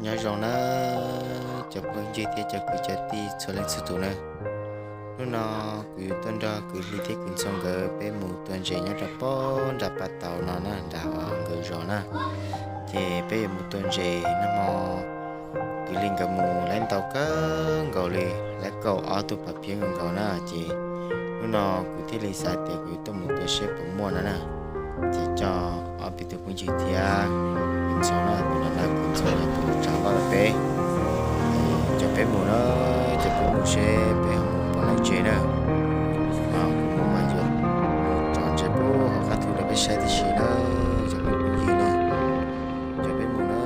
Nyob zoo na cov phooj ywg thiab cov kwv cov tij txhua leej txhua tus na. Hnub no kuv yuav tuaj nrog kwv Hli thiab kwv Ntxhoo nkawd peb mus tua ntses nyob rau pem nram pas tauv no na, nram nkawd zos na. Ces peb yuav mus tua ntses, nag hmo kwv Hli nkawd mus laib ntau kawg nkaus li, laib kaum ob tug pas phiab nkaus nkaus na. Ces hnub no kuv thiaj li xav tias kuv yuav tuaj mus tua seb puas muaj no na. Ces coj ob peb tug phooj ywg thiab kwv Ntxhoo na, tus no na kwv Ntxhoo yog tus tsav loj rau peb. Ces coj peb mus na, coj peb mus seb peb ho mus puas laib ntses na. Mas kuv mam yuav mus tso ntses pub hauv qab thu rau peb saib tib si na, cov phooj ywg na. Coj peb mus na.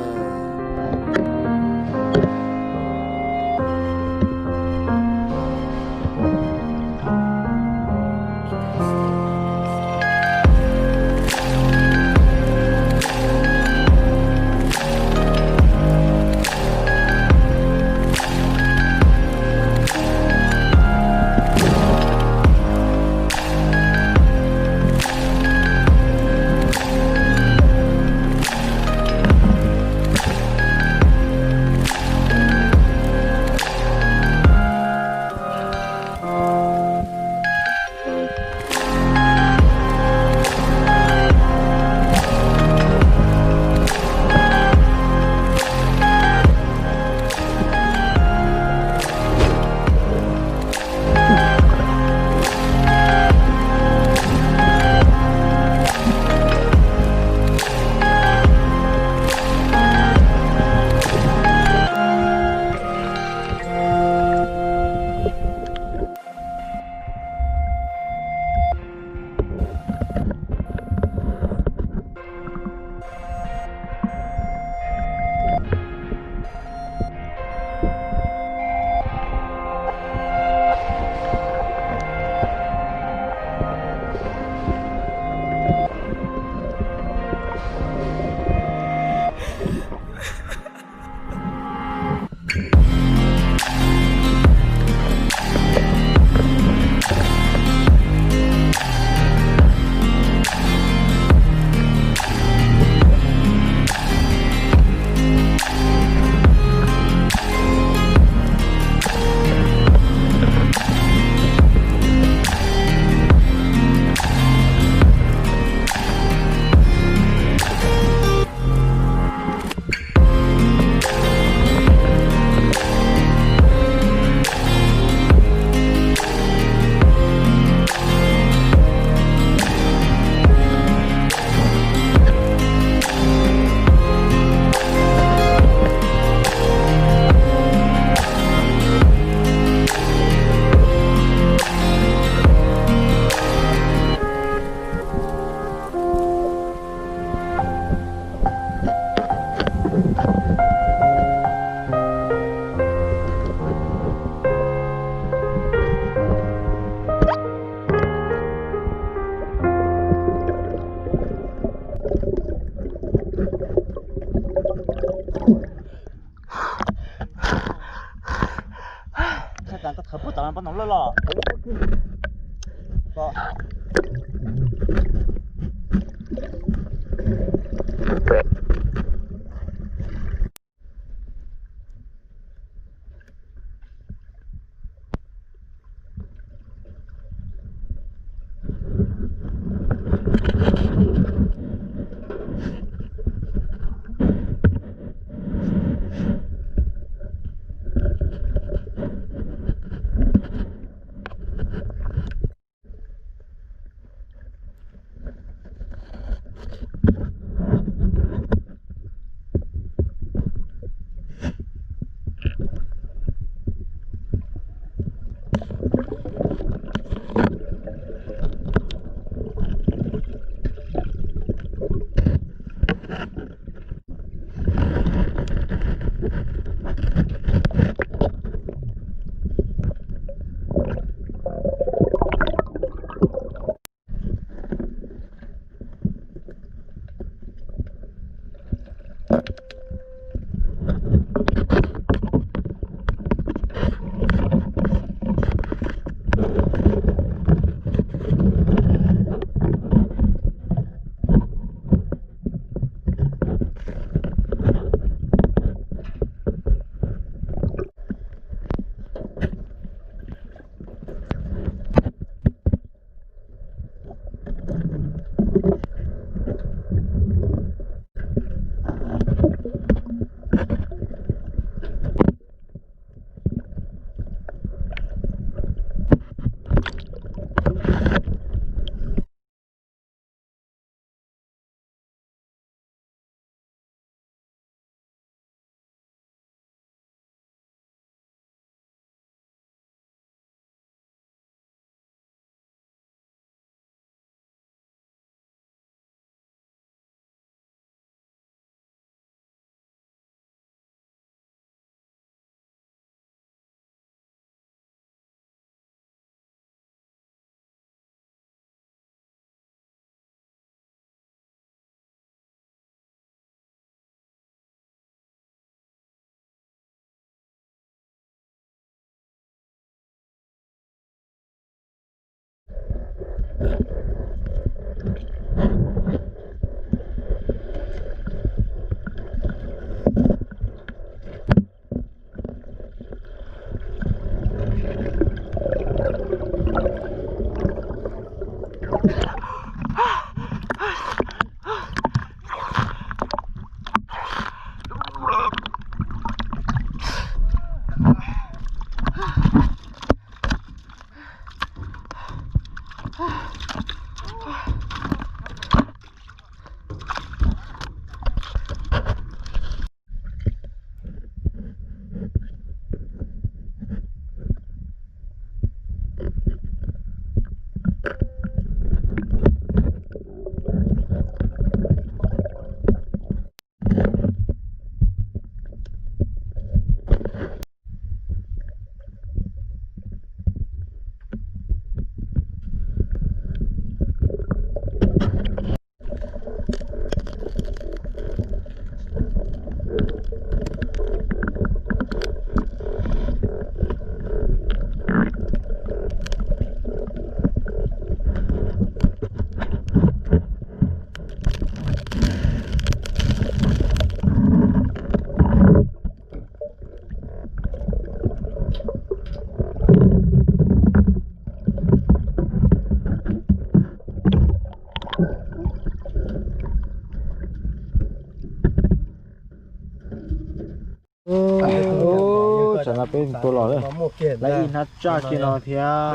Tsam no peb tua los lawm, lawv ib hnab tsaj kiag no thiab.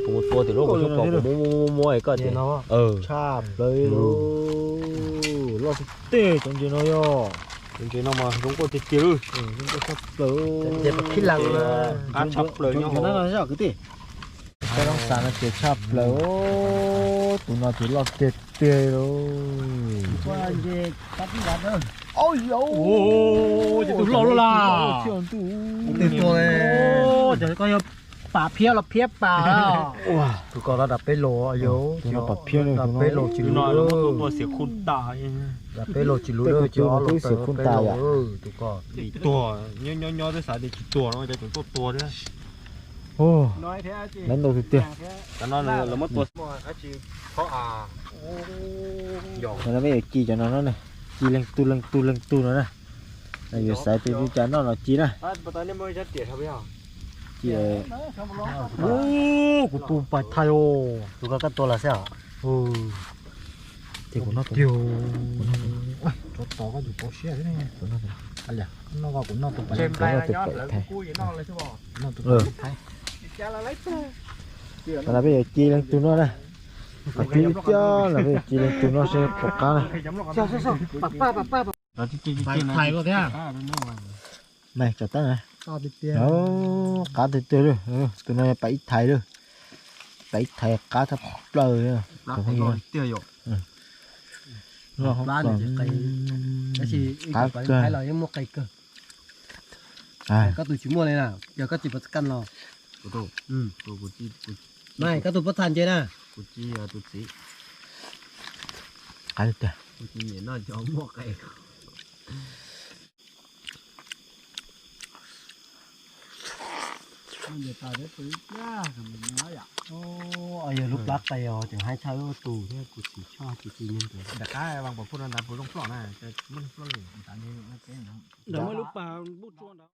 Kuv mus tua tim lub kuv xub pom kuv muab muab muab koj tias tshaj plaws li, loj tiag tiag cov ntses no yog. Cov ntses no mas zoo nkauj tiag tiag li, zoo nkauj tshaj plaws, qab tshaj plaws nyob hauv no kwv tij. Cov no xav no ces tshaj plaws, tus no ces loj tiag tiag li. Tus loj loj las. Tus koj yog pam phiab los phiab pam. Tus koj no dam peb los, pam phiab, dam peb los tsis lus, dam peb los tsis lus, tus koj xiam khub tas yom. Tus koj tuag, nyob nyob nyob twb xav tias tsis tuag no cov tseem tuaj tuag thiab. Lawv ntau tiag tiag. Cov no peb yuav ci cov no no na, ci leej tug leej tug leej tug no na. Yuav xaiv tus li cas noj los ci na. Ci, kuv tu pais thaiv os. Tus koj koj tua los xwb os. Ces kuv noj tiag, tsov tom koj tus pov siab thiab ne. Noj kuv noj tus pais thaiv. Tam no peb yuav ci leej tug no na. Qhov tib tiag los peb yuav ci leej tug no seb puas qab na. Mas tsam tab na, qab tiag tiag li. Tus no yog pais ib thaiv li, pais ib thaiv qab tshaj plaws. Qab kawg. Koj tus tsis muaj li na, yog koj tsis pov txaj kaj los. Koj tus pov txaj ntse na. Qab tiag. Yog lub plab qe os, tseem haib tshaj lub tus thiab, kuv tsis tshaj tus tus nyob ntawd. Rov qab vas pom phuj no ntawd puas zoo ploj na, muaj lub pas npub tsua ntawd.